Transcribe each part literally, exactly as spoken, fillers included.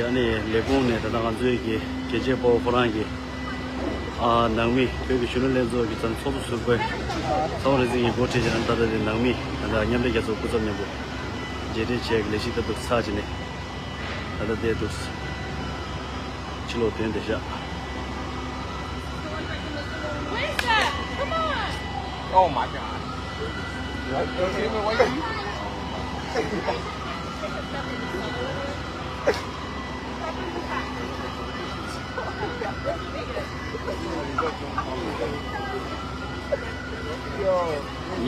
ཡ་ནས་ལས་ཁུངས་ནས་ད་ལྟ་ང་ཚོའི་གི་རྒྱལ་གཅེས་དཔའ་བོ་ཁོ་རང་གི་ཨ་ནང་མི་བོད་ཀྱི་གཞོན་ནུ་ལྷན་ཚོགས་ཀྱི་ཚང་ཚོགས་གཙོ་ཟུར་པ་ཚེ་དབང་རིག་འཛིན་གྱིས་འགོ་ཁྲིད་བྱས་ནས་ད་ལྟ་དེ་ནང་མི་ད་ལྟ་མཉམ་འབྲེལ་རྒྱལ་ཚོགས་སྐུ་ཚབ་མཉམ་པོ་མཇལ་འཕྲད་བྱས་ཀྱི་ལས་གཞི་ད་དུ་ཚར་བྱས་ནས་ད་ལྟ་དེ་འདུག་ཕྱི་ལོགས་དོན་དེ་བཞག Oh my god.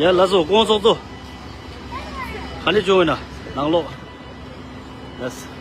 ཡ་ལགས་སོ། སྐུ་ངོ་ཚོགས་གཙོ། ག་ནས་བྱུང་བས་ན་ནང་ལོགས། ལགས།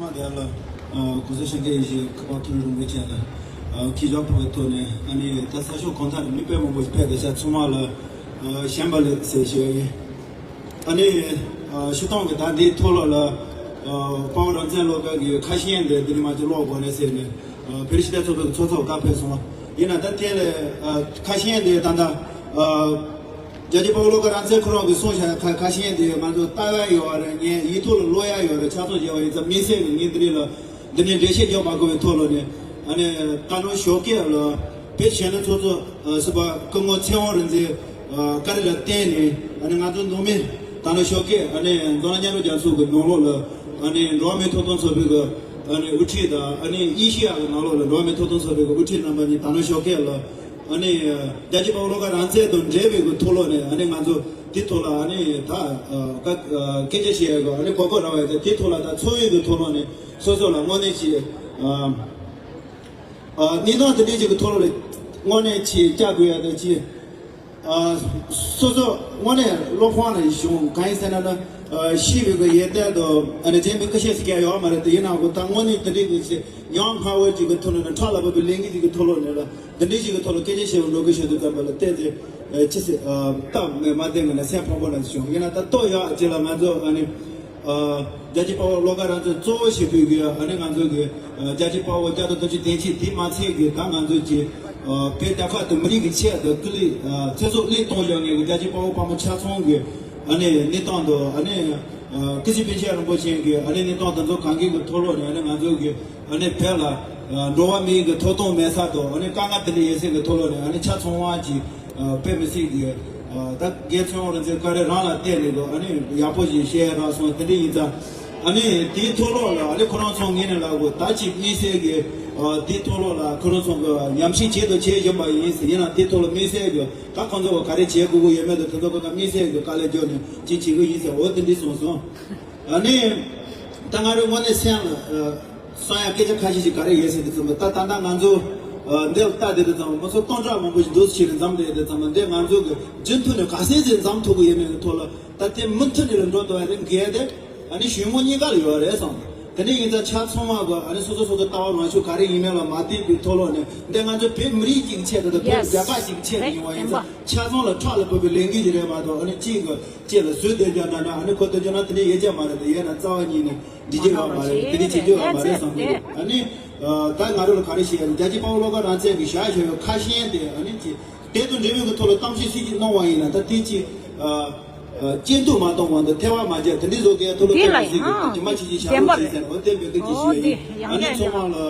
མ་དེ་ལ་གོང་ས་སྐྱབས་མགོན་ཡེ་ཤེས་ཁ་པར་མཐོ་རིམ་རིན་པོ་ཆེ་ལ་ཁྱེད་ཅག་ཕོག་པའི་ཐོག་ནས་ཨ་ནི་ད་ས་ཕྱོགས་གང་ཐད་ནས་མི་དཔེ་མང་པོ་ཞིག་ཕེབས་ཏེ་ཤ་ཚང་མ་ལ་ཞེན་པ་ལེགས་ཟེར་ཞུ་ཡ་ཡིན། ཨ་ནི་སྤྱིར་བཏང་གི་ད་འདིའི་ཐོག་ལ་ལ་དཔའ་བོ་རང་བཙན་བློ་དགའ་གི་ཁ་ཞེན་དེ་འདི་ནི་མ་ཅིག་ཀློག་དགོས་རེད་ཟེར་ནས་བོད་རིགས་སྤྱི་མཐུན་ཚོགས་པའི་ཚོགས་གཙོ་བཀའ་ཕེབས་སོང་། ཡིན་ན་ད་དེ་ལས་ཁ་ཞེན་དེ་ད་ལྟ། རྒྱལ་གཅེས་དཔའ་བོ་བློ་དགའ་རང་བཙན་ཁོ་རང་གིས་གསུངས་བཞག་ཁ་ཁ་ཤས་དེ་ང་ཚོ་ལྟ་ཡ་ཡོད་རེད། ངས་ཡིག་ཐོག་ལ་ཀློག་ཡ་ཡོད་རེད། ཆ་ཚང་བརྗེ་བ་ཡིན་ཙང་དམིགས་བསལ་གྱི་ངས་འདི་རིགས་ལ་འདི་ནས་འགྲེལ་བཤད་རྒྱག་མ་དགོས་པའི་ཐོག་ལ་ནས་ཨ་ནི་བཀའ་བློན་ཞོགས་ཀས་ལ་བོད་གཞོན་ནུ་ཚོགས་གཙོ་ཟུར་པ་སྐུ་ངོ་ཚེ་དབང་རིག་འཛིན་བཀའ་རྒྱ་ལ་བརྟེན་ནས་ཨ་ནི་ང་ཚོ་ནང་མི་བཀའ་བློན་ཞོགས་ཀས་ཨ་ནི་རྫོང་ནག་མཉམ་རུབ་རྒྱལ་ཚོགས་ཀྱི་ནང་ལོགས་ལ་ཨ་ནི་འགྲོ་བ་མིའི་ཐོབ་ཐང་ཚོགས་པའི་གི་ཨ་ནི་དབུ་ཁྲིད་དང་ཨ་ནི་ཨེ་ཤི་ཡ་གི་ནང་ལོགས་ལ་འགྲོ་བ་མིའི་ཐོབ་ཐང་ཚོགས་པའི་གི་དབུ་ཁྲིད་རྣམ་པ་གཉིས་བཀའ་བློན་ཞོགས་ཀས་ལ། ཨ་ནི་རྒྱལ་གཅེས་དཔའ་བོ་བློ་དགའ་རང་བཙན་དང་འབྲེལ་བའི་གི་ཐོག་ལོག་ནས་ཨ་ནི་ང་ཚོ་དེ་ཐོག་ལ་ཨ་ནི་ད་སྐད་ཆ་བཤད་ཡ་གི་ཨ་ནི་གོ་སྐབས་རག་པ་ཡིན་ཙང་དེ་ཐོག་ལ་ད་འཚོ་བའི་གི་ཐོག་ལོག་ནས་སོ་སོ་ལ་དངོས་གནས་ཀྱི་གནས་སྟངས་དེ་འདྲའི་ཅིག་གི་ཐོག་ལོག་ལ་དངོས་གནས་ཀྱི་བཅར་དགོས་ཡ་ད་ཅི་སོ་སོ་དངོས་གནས་བློ་ཕམ་ལ་བྱུང་། གང་ཡིན་ཟེར་ན་ན་ཤི་བའི་གི་ཡས་དལ་དུ་ཨ་ནི་རྗེས་མི་ཁ་ཤས་ཤིག་ཀྱང་ཡོད་མ་རེད་དེ། ཡིན་ནའང་ད་དངོས་གནས་དེ་འདྲའི་གི་ཅིག་ཉམ་ང་བོ་ཅིག་གི་ཐོག་ལོག་ནས་ཁྲག་ལ་བབས་པའི་ལས་འགུལ་ཅིག་གི་ཐོག་ལོག་ནས་ལ། འདི་འདྲའི་ཞིག་གི་ཐོག་ལ་སྐད་ཆ་བཤད་པ་འགྲོ་གི་ཞོར་དུ་ཙམ་པ་ལ་བལྟས་ཚེ་ཅི་ཟེར་སྟབས་མ་བདེ་ངེས་ན་སེམས་ཕམ་པོ་ན་བྱུང་། ཡིན་ན་ད་ལྟོ་ཡག་ཅིག་ལ་ང་ཚོ་ཨ་ནི་རྒྱལ་གཅེས་དཔའ་བོ་བློ་དགའ་རང་བཙན་གཙོ་བོ་བྱེད་དུས་ཀྱི་ཨ་ནི་ང་ཚོ་གི་རྒྱལ་གཅེས་དཔའ་བོ་བརྒྱ་དང་བདུན་ཅུ་དོན་གཅིག་དེ་མ་ཚད་ཀྱི་ད་ང་ཚོ་གི་བོད་རྒྱལ་ཁབ་དང་མི་རིགས་ཀྱི་ཆེད་དུ་སྐུ་ལུས་ཚེ་སྲོག་བློས་གཏོང་བཞག་མཁན་གྱི་རྒྱལ་གཅེས་དཔའ་བོ་དཔའ་མོ་ཆ་ཚང་གི་ཨ་ནི་གནས་སྟངས་དང་ཨ་ནི་སྐུ་ཚེ་པཎ་ཆེན་རིན་པོ་ཆེ་གི་ཨ་ནི་གནས་སྟངས་དེ་ཚོ་གང་གི་གི་ཐོག་ལོག་ནས་ཨ་ནི་ང་ཚོ་གི་ཨ་ནི་བོད་ལ་འགྲོ་བ་མིའི་གི་ཐོབ་ཐང་མེད་ས་དང་ཨ་ནི་དཀའ་ངལ་དེ་འདྲ་ཡོད་སའི་གི་ཐོག་ལོག་ནས་ཨ་ནི་ཆ་ཚང་བ་གི་དཔེ་མི་སྲིད་གི་ད་རྒན་ཚེ་དབང་རིག་འཛིན་བཀའ་དྲིན་རང་ལ་བརྟེན་ནས་གི་ཨ་ནི་ཡག་པོ་ཞིག་བཤད་ཡ་རག་སོང་། དེ་འདྲ་ཡིན་ཙང་ཨ་ནི་དེའི་ཐོག་ལོག་ལ་ཨ་ནི་ཁོ་རང་ཚོ་ངོས་ནས་ལབ་དགོས། ད་ཅིག་དམིགས་བསལ་གི་དེའི་ཐོག་ལོག་ལ་ཁོ་རང་ཚོ་གི་ཉམས་ཞིབ་བྱེད་དང་བྱེད་བཞིན་པ་ཡིན་ཟེར། ཡིན་ན་དེའི་ཐོག་ལ་དམིགས་བསལ་གི་ད་ཁོང་ཚོ་ག་རེ་བྱེད་དགོས་ཀྱི་ཡོད་མེད་དང་དེ་ཚོ་ཁོ་ཚོ་དམིགས་བསལ་གྱི་དཀའ་ལས་བརྒྱབ་ནས་ཅིག་བྱེད་ཀྱི་ཡིན་ཟེར། འོ་དེ་འདྲ་གསུངས་སོང་། ཨ་ནི་ད་ང་རའི་དངོས་གནས་སེམས་ལ་གསུང་ཡ་སྐད་ཆ་ཁ་ཤས་ཤིག་ག་རེ་ཡོད་ཟེར་དུས་ཙམ་པ་ད་ད་ལྟ་ང་ཚོ་འདི་ལ་ལྟ་བསྡད་དུས་ཙམ་པ་མི་ཚོ་སྟོང་ཕྲག་མང་པོ་ཞིག་འདུག་སེ་བྱས་ནས་འཛོམས་བསྡད་དུས་ཙམ་པ་འདི་ང་ཚོ་གི་རྒྱུན་མཐུད་ནས་ག་ཚོད་ཅིག་འཛོམས་ཐུབ་ཀྱི་ཡོད་མེད་ཀྱི་ཐོག་ལ་ད་དེ་མུ་མཐུད་ནས་ལ་འགྲོ་ཐུབ་པ་རེད། འགལ་ཏེ་ཨ་ནི་གཞུང་མང་གཉིས་ཀ་ལ་ཡོད་རེད་བསམ། དེ་འདྲ་ཡིན་ཙང་ཆ་ཚང་མ་གི་ཨ་ནི་སོ་སོ་སོ་སོ་ལྟ་བ་རང་ཤུགས་ག་རེ་ཡིན་མིན་ལ་མ་བལྟས་པའི་ཐོག་ལོག་ནས་འདི་ང་ཚོ་བོད་མི་རིགས་གཅིག་གི་ཆེད་དུ་དང་བོད་རྒྱལ་ཁབ་གཅིག་གི་ཆེད་དུ་ཡིན་པ་ཡིན་ཙང་ཆ་ཚང་ལ་ཁྲག་ལ་བབས་པའི་ལས་འགུལ་ཞིག་རེད་མ་གཏོགས་ཨ་ནི་གཅིག་གི་ཅེས་ལ་བཟོས་བསྡད་རྒྱུ་འདྲ་འདྲ་ཨ་ནི་ཁོ་བསྡད་རྒྱུ་ན་དེ་འདྲ་ཡོད་རྒྱུ་མ་རེད། དེ་ཡོད་ན་རྩ་བ་ཉིད་ནས་འདི་བྱེད་ཡོད་མ་རེད། དེ་འདྲ་བྱེད་རྒྱུ་ཡོད་མ་རེད་བསམ་གི་འདུག་ཨ་ནི་ད་ང་རང་ལ་ག་རེ་བཤད་ཡ་ཡིན། རྒྱལ་གཅེས་དཔའ་བོ་བློ་དགའ་རང་བཙན་གྱི་བཞག་བཞག་ཡོད་ཁ་ཞེན་དེ་ཨ་ནི་ཅི་དེ་དང་འབྲེལ་བའི་གི་ཐོག་ལ་གཏམ་བཤད་སྲིད་ཀྱི་གནང་བ་ཡིན་ན་ད་དེ་ཅི་སྐྱོན་འདུག་མ་གཏོང་བ་འདི་ཐལ་བ་མ་རྒྱག་དེ་འདྲའི་བཟོ་མཁན་ཐོག་ལ་དེ་ལ་ཡིན་ཨ་ཇི་མ་ཆི་ཆི་བྱ་རོགས་བྱེད་ཟེར་ན་འོ་དེ་འབོད་སྐད་ཅིག་ཞུ་ཡ་ཡིན། ཨ་ནི་ཚང་མ་ལ་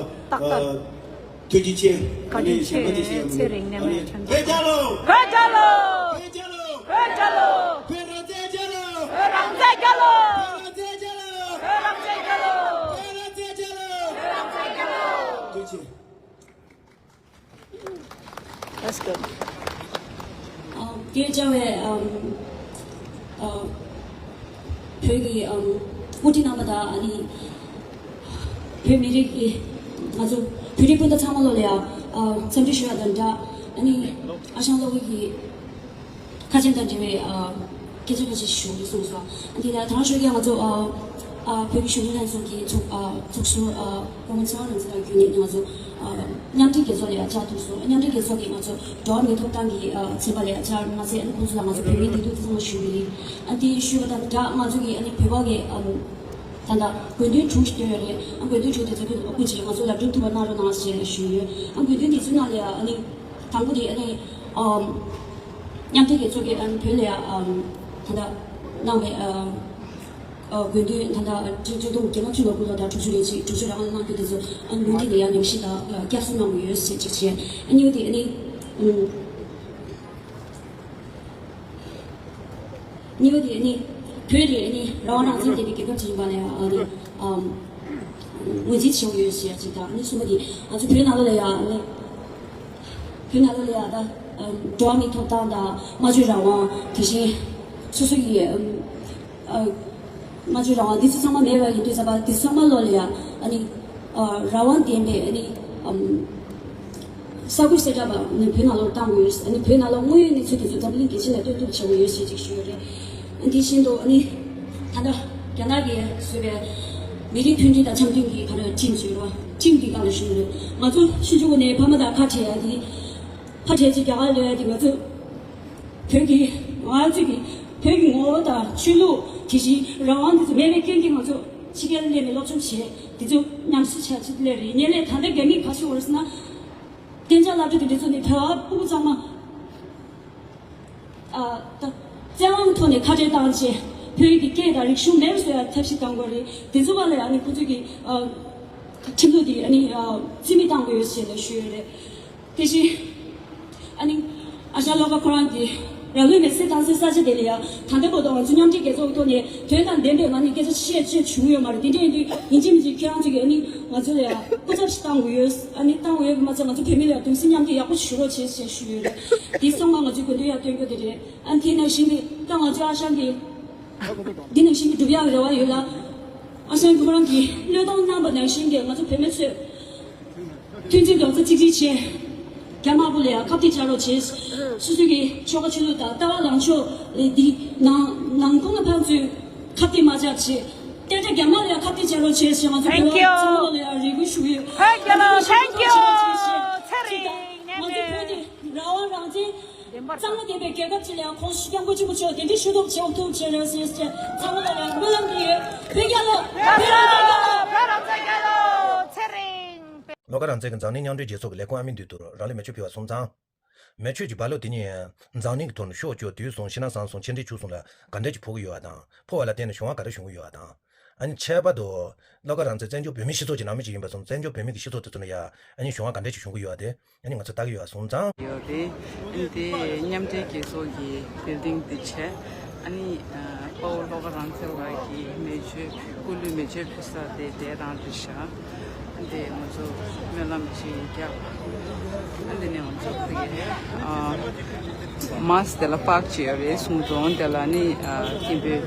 ཐུགས་རྗེ་ཆེ། ཨ་ནི་གཞན་པ་ཅི་བཤད་ཡ་མི་འདུག་ཨ་ནི་བོད་རྒྱལ་ལོ། བོད་རྒྱལ་ལོ། བོད་རྒྱལ་ལོ། བོད་རྒྱལ་ལོ། སྐད་བཅར་བའི་ཨམ་ཨ་བོད་ཀྱི་ཨམ་དབུ་ཁྲིད་རྣམ་པ་དང་ཨ་ནི་བོད་མི་རིགས་ཀྱི་ང་ཚོ་བོད་རིགས་སྤུན་ཟླ་ཚང་མ་ལོ་ལ་ཡང་ཨ་འཚམས་འདྲི་ཞུ་བ་དང་སྦྲགས། ཨ་ནི་ཨ་ཞང་བློ་དགའ་གི་ཁ་ཆེམས་དང་འབྲེལ་བའི་ཨ་སྐད་ཆ་ཁ་ཤས་ཞུ་གི་གསུངས་སོང་། ཨ་དེ་ལ་དང་ཞོགས་ཀྱི་ང་ཚོ་ཨ་ཨ་བོད་ཀྱི་གཞོན་ནུ་ལྷན་ཚོགས་ཀྱི་ཚོགས་ཨ་ཚོགས་ཟུར་ཨ་སྐུ་ངོ་ཚེ་དབང་རིག་འཛིན་ལགས་བརྒྱུད་ནས་ང་ཚོ་ཨ་མཉམ་འབྲེལ་རྒྱལ་ཚོགས་ལ་ཡང་བཅར་ཐུབ་སོང་། མཉམ་འབྲེལ་རྒྱལ་ཚོགས་ཀྱིས་ང་ཚོ་འགྲོ་བ་མིའི་ཐོབ་ཐང་གི་ཨ་ཚན་པ་ལ་ཡང་བཅར་མ་ཚད་ཨ་ནི་ཁོང་ཚོ་ལ་ང་ཚོ་བོད་མིའི་བདེ་སྡུག་དེ་ཚང་མ་ཞུས་པ་རེད། ཨ་དེ་ཞུས་པ་དང་སྦྲགས་ང་ཚོ་གི་ཨ་ནི་བོད་པ་གི་ཨ་ད་ལྟ་དགོས་འདུན་དྲུག་ཞིག་བཏོན་ཡོད་རེད། ཨ་དགོས་འདུན་དྲུག་དེ་ཚོ་ཁྱོད་ཚོ་ཨ་ཁུ་ཅིག་ང་ཚོ་ལ་སྒྲུབ་ཐུབ་པ་གནང་རོགས་གནང་ཞེས་ཞུས་ཡོད། ཨ་དགོས་འདུན་དེ་ཚོའི་ནང་ལ་ཡང་ཨ་ནི་དང་པོ་དེ་ཨ་ནི་ཨམ་མཉམ་འབྲེལ་རྒྱལ་ཚོགས་ཀྱིས་ཨ་ནི་བོད་ལ་ཡང་ཨམ་ད་ལྟ་གནང་བའི་ཨ་ཨ་དགོས་འདུན་ད་ལྟ་ཆིག་སྟོང་དགུ་བརྒྱ་ལྔ་བཅུ་ང་དགུ་ལོ་དང་དྲུག་ཅུ་རེ་གཅིག་དྲུག་ཅུ་རེ་ལྔ་གནང་རྒྱུ་དེ་ཚོ་ཨ་ནི་ལུང་འདྲེན་ལ་ཡང་ནང་བཞིན་དང་བསྐྱར་གསོ་གནང་དགོས་ཡོད་ཟེར་ཅིག་བྱས། ཨ་གཉིས་པ་དེ་ཨ་ནི་ཨམ་གཉིས་པ་དེ་ཨ་ནི་བོད་དེ་ཨ་ནི་རང་དབང་རང་བཙན་ལྡན་པའི་རྒྱལ་ཁབ་ཅིག་ཡིན་པ་ལ་ཡང་ཨ་ནི་ཨམ་ངོས་འཛིན་བྱེད་དགོས་ཡོད་ཟེར་ཅིག་དང་། ཨ་ནི་གསུམ་པ་དེ་ང་ཚོ་བོད་ནང་ལོགས་ལ་ཡང་ཨ་ནི་བོད་ནང་ལོགས་ལ་ཡང་ད་ཨམ་འགྲོ་བ་མིའི་ཐོབ་ཐང་དང་སྨྲ་བརྗོད་རང་དབང་དེ་བཞིན་སོ་སོ་ཡི་ཨམ་ཨ་སྨྲ་བརྗོད་རང་དབང་འདི་ཚོ་ཚང་མ་མེད་པ་ཡིན་དུས་ཙམ་པ་འདི་ཚང་མ་ལོགས་ལ་ཡང་ཨ་ནི་ཨ་རང་དབང་ལྡན་པའི་ཨ་ནི་ཨམ་གསར་འགོད་གསལ་བསྒྲགས་པ་ནི་བོད་ནང་ལོགས་བཏང་དགོས་ཡོད། ཨ་ནི་བོད་ནང་ལོགས་དངོས་ཡོད་གནས་ཚུལ་དེ་ཚོ་འཛམ་གླིང་རྒྱལ་སྤྱི་ལ་སྟོན་ཐུབ་བྱེད་དགོས་ཡོད་ཞེས་ཅིག་ཞུས་ཡོད་རེད། ཨ་འདི་བཞིན་དུ་ཨ་ནི་ད་ལྟ་རྒྱ་ནག་གིས་བཟོས་པའི་མི་རིགས་མཐུན་སྒྲིལ་དང་འཆམ་མཐུན་གྱི་ག་རེ་ཁྲིམས་བཟོས་རོགས་ཁྲིམས་འདི་སྒང་ལ་ཞུས་ཡོད་རེད། ང་ཚོ་ཕྱི་ཕྱོགས་ནས་ཕ་མ་དང་ཁ་བྲལ་ཡ་དེ་ཕ་བྲལ་ཅིག་རྒྱ་གར་ལོས་ཡ་དེ་ང་ཚོ་བོད་ཀྱི་ང་ཚོ་གི་བོད་ཀྱི་ངོ་བོ་དང་ཆོས་ལུགས་དེ་བཞིན་རང་དབང་འདི་ཚོ་མེད་པའི་རྐྱེན་གྱིས་ང་ཚོ་ཕྱི་རྒྱལ་སླེབས་ནས་སློབ་སྦྱོང་བྱས་དེ་ཚོ་ཉམས་གསོ་བྱ་ཆེད་སླེབས་རེད། ངས་ལས་ད་ལྟ་རྒྱ་མིས་ག་ཞུ་བར་སོང་ན་གཏན་འཇགས་སློབ་གྲྭ་དེ་འདྲ་ཚོ་ནས་བོད་པ་ཕྲུ་གུ་ཚང་མ་ཨ་ད་བཙན་དབང་ཐོག་ནས་ཁ་བྲལ་བཏང་བྱས་བོད་ཀྱི་སྐད་དང་རིག་གཞུང་མེད་པ་བཟོ་ཡ་ཐབས་ཤེས་གཏང་དགོས་རེད། དེ་ཚོ་བ་ལ་ཡང་ནི་ཁོ་ཚོས་ཀྱི་ཨ་ཁྲིམས་ལུགས་དེ་ཨ་ནི་ཨ་རྩིས་མེད་གཏང་དགོས་ཡོད་ཞེས་ལ་ཞུས་ཡོད་རེད། དེ་བཞིན་ཨ་ནི་ཨ་ཞང་བློ་དགའ་ཁོ་རང་གིས་རང་ལུས་མེར་སྲེག་བཏང་སའི་ས་ཆ་དེ་ལ་ཡང་ད་ལྟ་བར་དུ་ང་ཚོ་མཉམ་འབྲེལ་རྒྱལ་ཚོགས་ཀྱི་ཐོག་ནས་དོན་དང་ལྡན་པའི་ངང་ནས་སྐད་ཆ་བཤད་བཤད་བྱུང་ཡོད་མ་རེད། དེ་འདྲ་ཡིན་དུས་ཡིན་གཅིག་མིན་གཅིག་ཁྱེད་རང་ཚོ་གིས་ཨ་ནི་ང་ཚོ་ལ་ཡང་སྐུ་ཚབ་ཞིག་བཏང་དགོས་ཡོད། ཨ་ནི་བཏང་དགོས་ཡོད་པ་མ་ཚད་ང་ཚོ་བོད་མི་ལ་གདུང་སེམས་མཉམ་སྐྱེད་ཡག་པོ་ཞིག་ཞུ་རོགས་བྱེད་ཞེས་ཞུས་ཡོད་རེད། དེ་ཚང་མ་ང་ཚོའི་དགོས་འདུན་ཡར་བཏོན་རྒྱུ་དེ་རེད། ཨ་ནི་དེ་ནང་བཞིན་གྱི་ད་ང་ཚོའི་ཨ་ཞང་གིས་འདི་ནང་བཞིན་གྱི་སྒྲུབ་ཡག་རེ་བ་ཡོད་ལ། ཨ་ཞང་གིས་ཁོ་རང་གིས་བློས་གཏོང་གནང་པ་ནང་བཞིན་གྱི་ང་ཚོ་བོད་མི་ཚོས་མཐུན་སྒྲིལ་རྡོག་རྩ་གཅིག་སྒྲིལ་བྱས། རྒྱ་དམར་པོ་ལ་ཡང་ཁ་གཏད་བཅག་རོགས་བྱས། སོ་སོ་གི་ཆོལ་ཁ་ཆོས་ལུགས་དང་ལྟ་བ་ལངས་ཕྱོགས་ལས་འདི་ནང་ནང་ཁོངས་ལ་ཕན་ཚུན་ཁ་གཏད་མ་བཅག་བྱས། བསྟན་དགྲ་རྒྱ་དམར་ལ་ཡང་ཁ་གཏད་བཅག་རོགས་བྱས་ཞེས་ང་ཚོ་Thank བོད་པ་ཚང་མ་you. ལ་ཡང་རེ་སྐུལ་ཞུ་གི་ཡོད། Thank you, རྒྱ་དམར་ལ་ཤོག་thank you. ཐུགས་རྗེ་ཆེ་ཞེས་ཚེ་རིང་ང་ཚོ་བོད་འདི་རང་དབང་རང་བཙན་བདེན་པར་གཙང་མ་ལྡན་པའི་རྒྱལ་ཁབ་ཅིག་ལ་ཡང་ཁོང་སྐྱབས་མགོན་ཆེན་པོ་མཆོག་གདན་འདྲེན་ཞུ་ཐུབ་བྱེད་ཐུབ་བྱེད་རོགས་ཞེས་ཚང་མ་ལ་ཡང་སྨོན་ལམ་འདི་ཡོད། བོད་རྒྱལ་ལོ། བོད་རང་བཙན་རྒྱལ་ལོ། བོད་རང་བཙན་རྒྱལ་ལོ། ཚེ་རིང་། བློ་དགའ་རང་བཙན་གྱིས་འཛམ་གླིང་མཉམ་འབྲེལ་རྒྱལ་ཚོགས་ཀྱི་ལས་ཁུངས་ཨ་མི་འདུས་སྡོད་རོགས་རང་ལུས་མེ་མཆོད་ཕུལ་བ་སོང་ཙང་། མེ་མཆོད་ཀྱི་རྦ་ཀློག་དེ་ཉིད་འཛམ་གླིང་གི་ཐོག་ནས་ཤོག་བཅོས་དུས་གསུམ་ཕྱི་ནང་གསང་གསུམ་ཆེ་འབྲིང་ཆུང་གསུམ་ལ་ག་འདྲ་ཅིག་ཕོག་གི་ཡོད་པ་དང་ཕོག་པ་ལ་བརྟེན་ནས་གཞུང་བ་ག་འདྲ་ཞུ་གི་ཡོད་པ་དང་། ཨ་ནི་ཁྱད་པར་དུ་བློ་དགའ་རང་བཙན་བཙན་བྱོལ་བོད་མིའི་སྤྱི་ཚོགས་ཀྱི་ནང་མི་ཅིག་ཡིན་པ་སོང་བཙན་བྱོལ་བོད་མི་གི་སྤྱི་ཚོགས་དེ་ཚོ་ནས་ཡ་ཨ་ནི་གཞུང་བ་ག་འདྲ་ཅིག་ཞུ་གི་ཡོད་པ་དེ་ཨ་ནི་ང་ཚོ་ལྟ་གི་ཡོད་པ་སོང་ཙང་། ཡོད་རེད། ཨ་ནི་དེ་མཉམ་འབྲེལ་རྒྱལ་ཚོགས་ཀྱི་བིལ་ཌིང་དེ་བྱས། ཨ་ནི་ཨ་དཔའ་བོ་བློ་དགའ་རང་བཙན་ལགས་ཀྱི་མེ་མཆོད་སྐུ་ལུས་མེ་མཆོད་ཕུལ་ས་དེ་དེ་རང་རེད་ཤག་འདི་ང་ཚོ་སྨོན་ལམ་ཅིག་བརྒྱབ། འདི་ནས་ང་ཚོ་དེ་ཨ་མཱས་དེ་ལ་པཱག་ཅིག་ཡོད་རེད་གསུངས་སོང་། དེ་ལ་ནི་ཨ་སྐད་འབོད་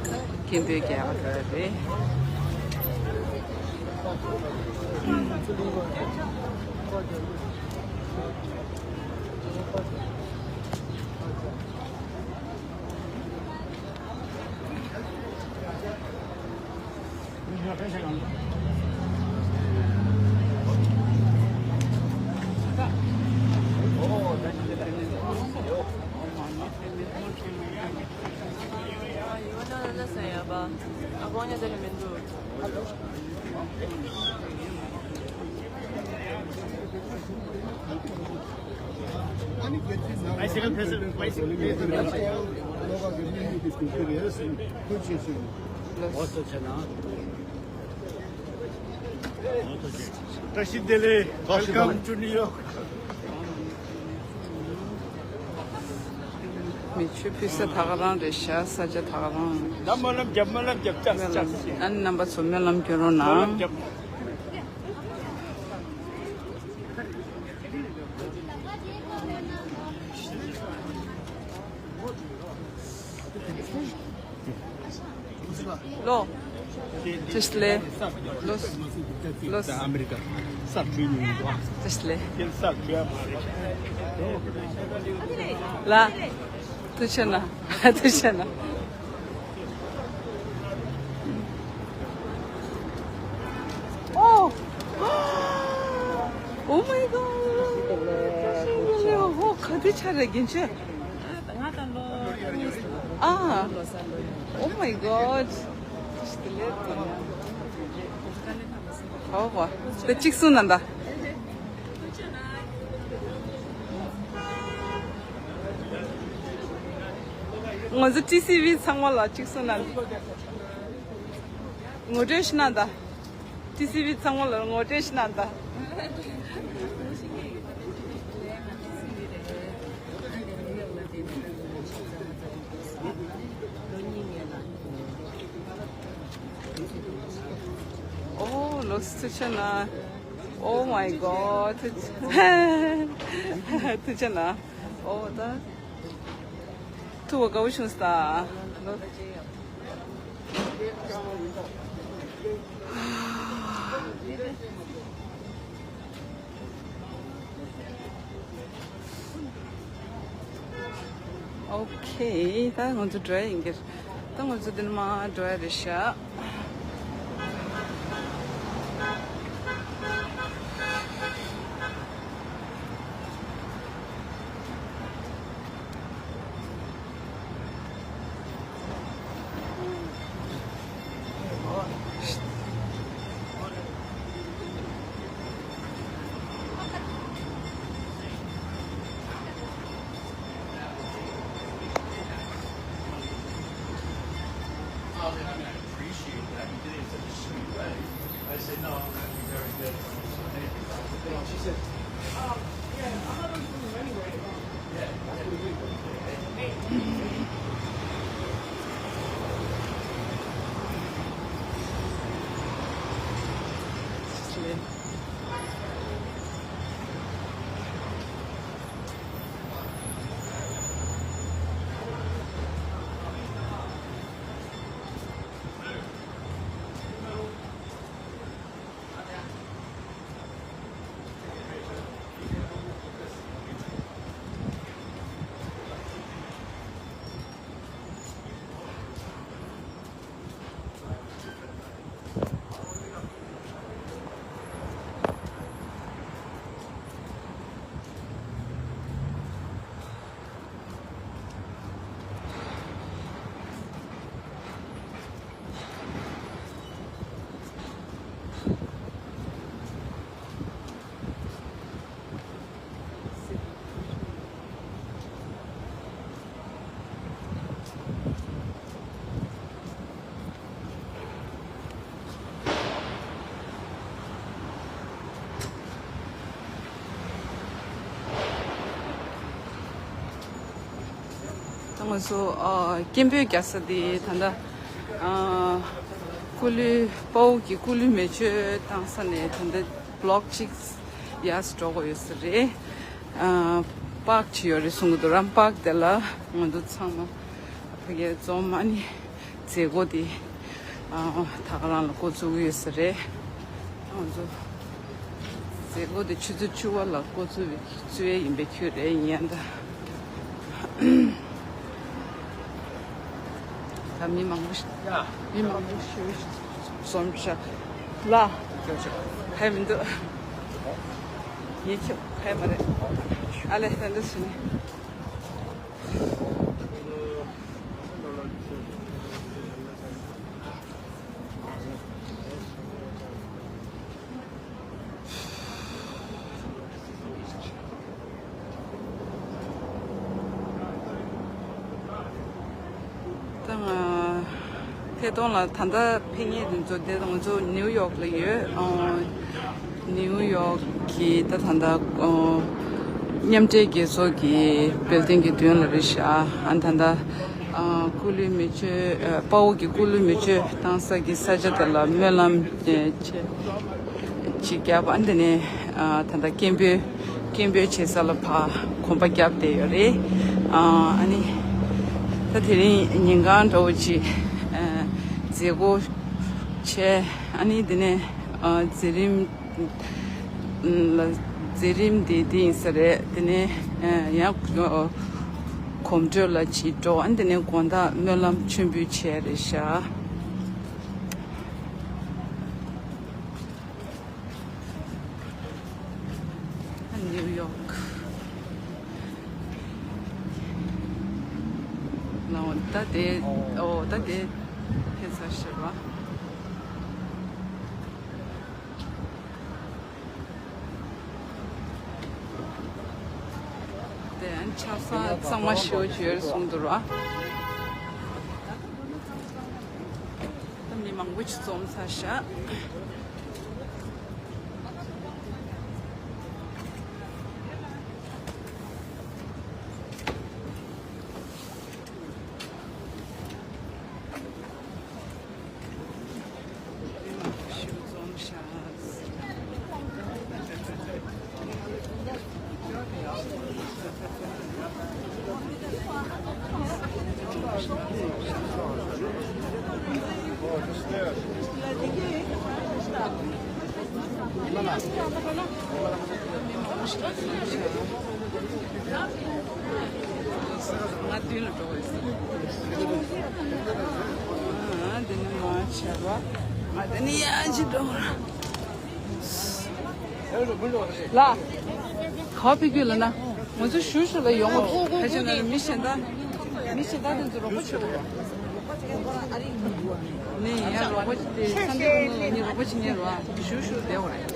སྐད་འབོད་རྒྱག་ཡག་རེད། Bicycle person, bicycle person. བཀྲ་ཤིས་བདེ་ལེགས། Welcome to New York. མེ་མཆོད་ཕུལ་ས་ད་ག་རང་རེད་ཤག་ས་ཆ་ད་ག་རང་། ད་སྨོན་ལམ་རྒྱབ། སྨོན་ལམ་རྒྱབ། ཅག་ཅག་ཨ་ནི་རྣམ་པ་ཚོ་སྨོན་ལམ་སྐྱོན་རོགས་གནང་། སྨོན་ལམ་རྒྱབ། ལོ། ཅེས་ལེ། ལོ། ལོ། ཨ་མི་རི་ཀ་སར་བྲོས་ནས་ཡིན་འདུག་ཅེས་ལེ། དེར་སར་བྲོས་མ་རེད། ལ། ཐུགས་ཆེ་ན། ཐུགས་ཆེ་ན། ཨོ། Oh my god. ཨོ། ག་དུས་ཆགས་རེད་རྒན་ཆོས། ང་དང་ལོ་གཉིས་སོང་། ཨ། Oh my god. ཨོ་ཝ། དེ་གཅིག་གསུང་ན་ད། ང་ཚོ་ཊི་སི་ཝི་ཚང་མ་ལ་གཅིག་གསུང་ན། ངོ་སྤྲོད་ཞུ་ན་ད། ཊི་སི་ཝི་ཚང་མ་ལ་ངོ་སྤྲོད་ཞུ་ན་ད། ཨོ། ལོ་སི་ཐུགས་ཆེ་ན། Oh my god. ཐུགས་ཆེ་ན། ཨོ་ད། ཐུགས་དགའ་བོ་བྱུང་སོང་ད། ཨོ་ཁེ། ད་ང་ཚོ་འགྲོ་ཡ་ཡིན་གྱི། ད་ང་ཚོ་འདི་ནས་མར་འགྲོ་ཡ་རེད་ཤག་ད་ང་ཚོ་ཨ་སྐད་འབོད་རྒྱག་ས་དེ་ད་ལྟ་ཨ་སྐུ་ལུས་དཔའ་བོ་གི་སྐུ་ལུས་མེ་མཆོད་བཏང་ས་ནས་ད་ལྟ་བློག་གཅིག་ཡར་འགྲོ་དགོས་ཡོད་ས་རེད། ཨ་པཱརྐ་ཅིག་ཡོད་རེད་གསུང་གི་འདུག་རམ། པཱརྐ་དེ་ལ་ང་ཚོ་ཚང་མ་ཕ་གིར་འཛོམས། ཨ་ནི་མཛད་སྒོ་དེ་ཨ་ད་ག་རང་ལ་འགོ་བཙུགས་ཀྱི་ཡོད་ས་རེད། ང་ཚོ་མཛད་སྒོ་དེ་ཆུ་ཚོད་བཅུ་པ་ལ་འགོ་བཙུགས་པའི་བཙུགས་ཡས་ཡིན་པའི་ཁྱོད་རེད། ཡིན་ཡང་ད་ད་མི་མང་པོ་ཞིག་མི་མང་པོ་ཞིག་འཛོམས་ཤག་ལ། ཧེ་མི་འདུག་ངས་ཁྱོད་ཧེ་མ་རེད། ཨ་ལས་ད་འདི་སུ་ནི། ད་ང་ཐད་གཏོང་ལ་ད་ལྟ་ཕེབས་མཁན་དེ་ཚོ་དེ་ང་ཚོ་ནིའུ་ཡོག་ལ་ཡོད། ཨོ། ནིའུ་ཡོག་གི་ད་ད་ལྟ་ཨོ་མཉམ་འབྲེལ་རྒྱལ་ཚོགས་ཀྱི་བིལ་ཌིང་གི་མདུན་ལ་རེད་ཤག་ཨ་ད་ལྟ་ཨ་སྐུ་ལུས་མེ་མཆོད་ཨ་དཔའ་བོ་གི་སྐུ་ལུས་མེ་མཆོད་བཏང་ས་གི་ས་ཆ་དེ་ལ་སྨོན་ལམ་ཨེ་ཆེ་ཅིག་བརྒྱབ། ཨ་འདི་ནས་ཨ་ད་ལྟ་སྐད་འབོད་སྐད་འབོད་བྱེད་ས་ལ་ཕར་གོམ་པ་བརྒྱབ་བསྡད་ཡོད་རེད། ཨ་ཨ་ནི་ད་དེ་རིང་ཉིན་གང་འདྲ་བོ་ཅིག་ཨ་ མཛད་སྒོ་བྱས། ཨ་ནི་དེ་ནས་ཨ་མཛད་རིམ་ལ་མཛད་རིམ་དེ་དེ་ཡིན་ས་རེད། དེ་ནས་ཨ་ཡང་ཨ་གོམ་བགྲོད་ལ་ཅིག་འགྲོ། ཨ་ནི་དེ་ནས་དགོང་དག་སྨོན་ལམ་མཆོད་འབུལ་བྱས་རེད་ཤག་ནིའུ་ཡོག་ལའོ། ད་དེ་ཨོ་ད་དེ་ཕེབས་ཚར་ཤག་པ། དེ་ཆ་ཚང་གཙང་མ་ཞེ་པོ་ཅིག་ཡོད་གསུངས་འདུག་ར། ད་མི་མང་པོ་ཅིག་འཛོམས་ཚར་ཤག་ང་མདུན་ལ་འགྲོ་བ་ཡིན། ཨ་འདི་ནི་མ་བྱས་པ། ང་འདི་ནི་ཡང་ཅི་འགྲོ་བ། ལ། ག་པར་ཕེབས་ཀྱི་ལ་ན། ང་ཚོ་ཞུ་ཞུ་ལ་ཡོང་བ་ཕལ་ཆེར་ན་མི་གཞན་དག་མི་གཞན་དག་དེ་ཚོ་རོགས་པ་བྱེད་དགོས་པ། ནི་ཡང་རོགས་པ་བྱེད་དེ་ས་འདི་ཁོང་ལ་ནི་རོགས་པ་བྱེད་ཉེ་རོགས་ཞུ་ཞུ་བསྡད་པ་རེད།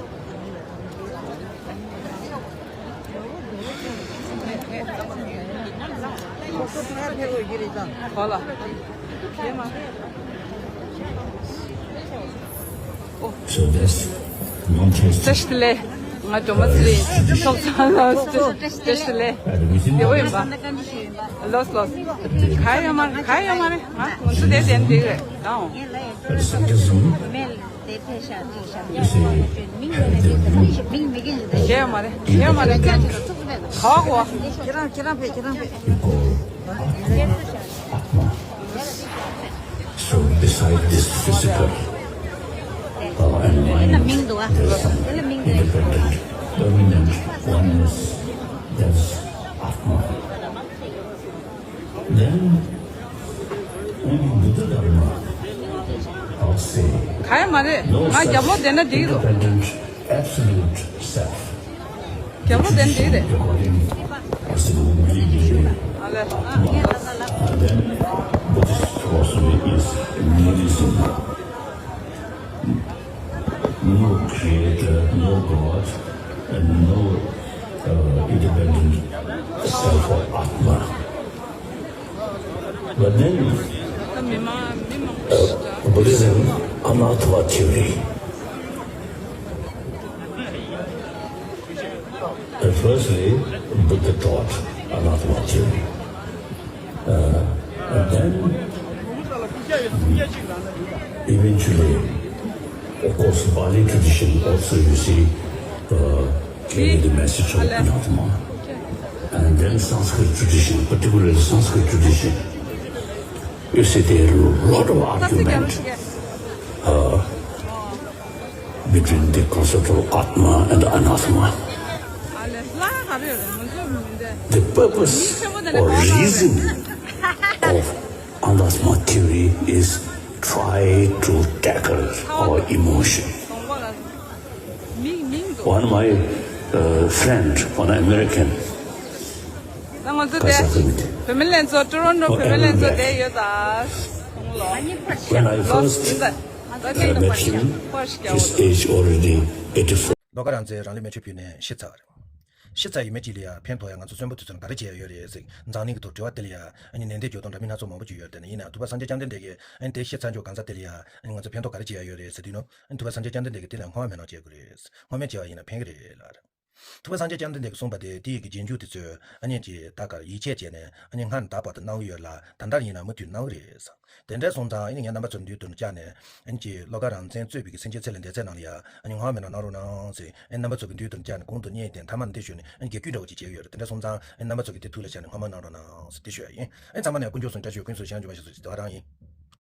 གོ་ལ། ཡེ་མ། So that's one test. བཀྲ་ཤིས་བདེ་ལེགས། ང་སྒྲོལ་མ་ཚེ་རིང་། ཚོགས་གཙོ་ལགས། བཀྲ་ཤིས་བདེ་ལེགས། བདེ་པོ་ཡིན་པ། ལོས་ལོས། ག་ཡོད་མ་རེད། ག་ཡོད་མ་རེད། ང་ང་ཚོ་དེ་དེ་འདི་རེད་ད། Sadism is a health disease. གཞན་མ་རེད། གཞན་མ་རེད། ཁ་བ་གོ། ཁྱེད་རང་ཁྱེད་རང་ཕེབས། ཁྱེད་རང་ཕེབས། So beside this physical uh, and mind, there is some independent, permanent oneness. That's Atma. Then, only Buddha Dharma, I would say, ག་ཡང་མ་རེད། no ང་རྒྱབ་ལོགས་བསྡད་ན་འགྲིག་གི་འདུག independent, absolute self. རྒྱབ་ལོགས་བསྡད་ན་འགྲིག་གི་རེད། Tradition according as in Mukti Devi, ཨ་ལས། Atma, and then Buddhist philosophy is nihilism. No creator, no God, and no uh, independent self or Atma. But then, uh, Buddhism, Anatma theory. Uh, firstly, Buddha taught Anatma theory. Uh, and then, eventually, of course, Pali tradition also, you see, uh, carry the message of Anatma. And then Sanskrit tradition, particularly Sanskrit tradition, you see, there are a lot of argument uh, between the concept of Atma and Anatma. The purpose or reason of Anatma theory is try to tackle our emotion. One of my uh, friend, one American, ད་ང་ཚོ་དེ་བུད་མེད་ལྷན་ཚོགས། ཊོ་རོན་ཊོ་བུད་མེད་ལྷན་ཚོགས་དེ་ཡོད་ད། When I first uh, met him, his age already eighty-four. ལོ་ཀ་རང་བཙན་རང་ལུས་མེ་མཆོད་ཕུལ་ནས་ཤི་ཚར་བ་རེད། ཤི་ཚར་ཡི་མི་གཅིག་ལ་ཡ་ཕན་ཐོགས་ཡ་ང་ཚོ་གསོན་པོ་དུས་ཚོད་ག་རེ་བྱས་ཡོད་རེད་ཟེར་འཛམ་གླིང་གི་ཐོག་དྲི་བ་དེ་ལ་ཡ་ཨ་ནི་ནན་ཏན་འཇོག་སྟངས་འདྲ་མིན་སྣ་ཚོགས་མང་པོ་ཅིག་ཡོད་རེད། དེ་ནས་ཡིན་ན་ཐུབ་པ་སངས་རྒྱས་བཅོམ་ལྡན་འདས་ཀྱིས་ཨ་ནི་དེ་ཤི་ཚར་འཇོག་གང་ཚར་དེ་ལ་ཡ་ཨ་ནི་ང་ཚོ་ཕན་ཐོགས་ག་རེ་བྱས་ཡ་ཡོད་རེད་ཟེར་དུས་ནོ། ཨ་ནི་ཐུབ་པ་སངས་རྒྱས་བཅོམ་ལྡན་འདས་ཀྱིས་དེ་ལ་སྔོན་མ་མེད་ནོ་བྱེད་དགོས་རེད། སྔོན་མ་བྱས་པ་ཡིན་ན་ཕན་གི་རེད་ལབ་རེད། ཐུབ་པ་སངས་རྒྱས་བཅོམ་ལྡན་འདས་ཀྱིས་གསུངས་པ་དེ་དེ་ཡི་གི་རྗེས་འཇུག་དེ་ཚོས་ཨ་ནི་ཅིག་ད་གར་ཡིད་ཆེས་བྱས་ནས་ཨ་ནི་སྔར་ནས་ད་བར་དུ་གནང་གི་ཡོད་ལ་ད་ལྟར་ཡིན་ན་མུ་མཐུད་གནང་གི་རེད་ཟེར། དེ་འདྲ་སོང་ཙང་ཨ་ནི་ངས་རྣམ་པ་ཚོར་མདུན་དུ་བཅར་ནས་ཨ་ནི་ཅིག་བློ་དགའ་རང་བཙན་གཙོས་པའི་གི་སེམས་ཅན་ཚེ་ལས་འདས་ཚེ་ནང་ལ་ཡ་ཨ་ནི་སྔོན་མ་མེད་ནོ་གནང་རོགས་གནང་ཟེར་ཨ་ནི་རྣམ་པ་ཚོ་གི་མདུན་དུ་བཅར་ནས་གོང་དུ་སྙན་དེ་མཐའ་མ་ནས་འདི་ཞུས་ནས་ཨ་ནི་རྒྱབ་སྐྱོར་འདྲ་བོ་ཅིག་བྱེད་ཀྱི་ཡོད་རེད། དེ་འདྲ་སོང་ཙང་ཨ་ནི་རྣམ་པ་ཚོ་གི་དེ་ཐུགས་ལ་བཞག་ནས་སྔོན་མ་གནང་རོགས་གནང་ཟེར་དེ་ཞུ་ཡ་ཡིན། ཨ་ནི་ཚང་མ་ནས་དཀོན་མཆོག་གསུམ་བཀྲ་ཤིས་ཀུན་སྩོལ་ཞིང་འཇུག་པ་ཞིག་ཟེར་དེ་ག་རང་ཡིན།